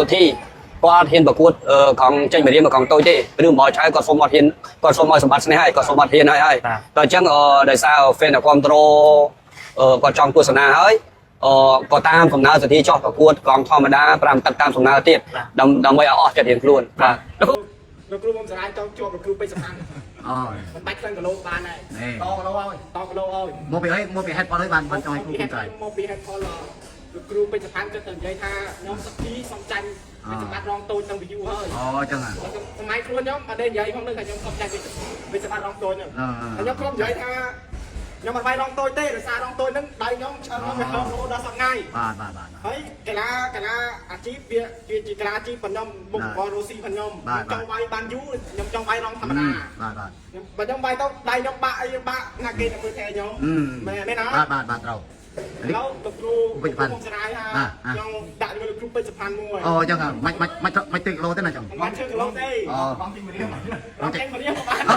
សុធីគាត់ហ៊ានប្រកួតខំចេញមករៀនមកខំតូចទេឬមកឆៅគាត់សុំអត់ហ៊ានគាត់សុំឲ្យសម្បត្តិស្នេហ៍ហើយគាត់សុំអត់ហ៊ានហើយហើយតើអញ្ចឹងដោយសារ fan គ្រប់ត្រូគាត់ចង់ទស្សនាហើយអឺក៏តាមសំណើសុធីចោះប្រកួតកងធម្មតា5ទឹកតាមសំណើទៀតដើម្បីឲ្យអស់ចិត្តរៀងខ្លួនបាទ លោកគ្រូខ្ញុំសរាយចង់ជួបលោកគ្រូពេជ្រសំខាន់ អូ មិនបាច់ក្លិនគីឡូបានដែរ នេះ តគីឡូឲ្យតគីឡូឲ្យ មកពីអីមកពីហេតុផលអីបានបានចង់ឲ្យគ្រូគុំใจ មកពីហេតុផលលោកគ្រូពេជ្រសំខាន់គាត់ទៅនិយាយថាខ្ញុំសក្តិសំចាញ់ពេជ្រសម្បត្តិរងតូចតាំងពីយូរហើយ អូអញ្ចឹងហ៎ សម័យខ្លួនខ្ញុំអត់ได้និយាយផងនឹងថាខ្ញុំសំចាញ់ពេជ្រសម្បត្តិរងតូចហ្នឹងខ្ញុំខ្ញុំនិយាយថាខ្ញុំអត់វាយរងតូចទេដោយសាររងតូចហ្នឹងដៃខ្ញុំឆ្អឹងខ្ញុំវាហោះរហូតដល់សប្ថ្ងៃ បាទបាទបាទ ហើយកីឡាកីឡាអាជីពវាវាជាកីឡាអាជីពប៉ុណ្ណឹងមុខរបររស់ស៊ីប៉ុណ្ណឹងខ្ញុំចង់វាយបានយូរខ្ញុំចង់វាយរងធម្មតា បាទបាទ ខ្ញុំបើខ្ញុំវាយទៅដៃខ្ញុំបាក់អីបាក់ណាគេទៅមើលថែខ្ញុំមែនមែនអត់ បាទបាទបាទត្រូវ ឥឡូវលោកគ្រូខ្ញុំស្រាយថាខ្ញុំដាក់ជាមួយលោកគ្រូពេជ្រសុផាន់មួយ អូអញ្ចឹងហ៎មិនមិនមិនមិនទិគីឡូទេណាចឹង មិនបានជឿគីឡូទេ អូ បងទីមរៀមបងទីមរៀមបាន អូ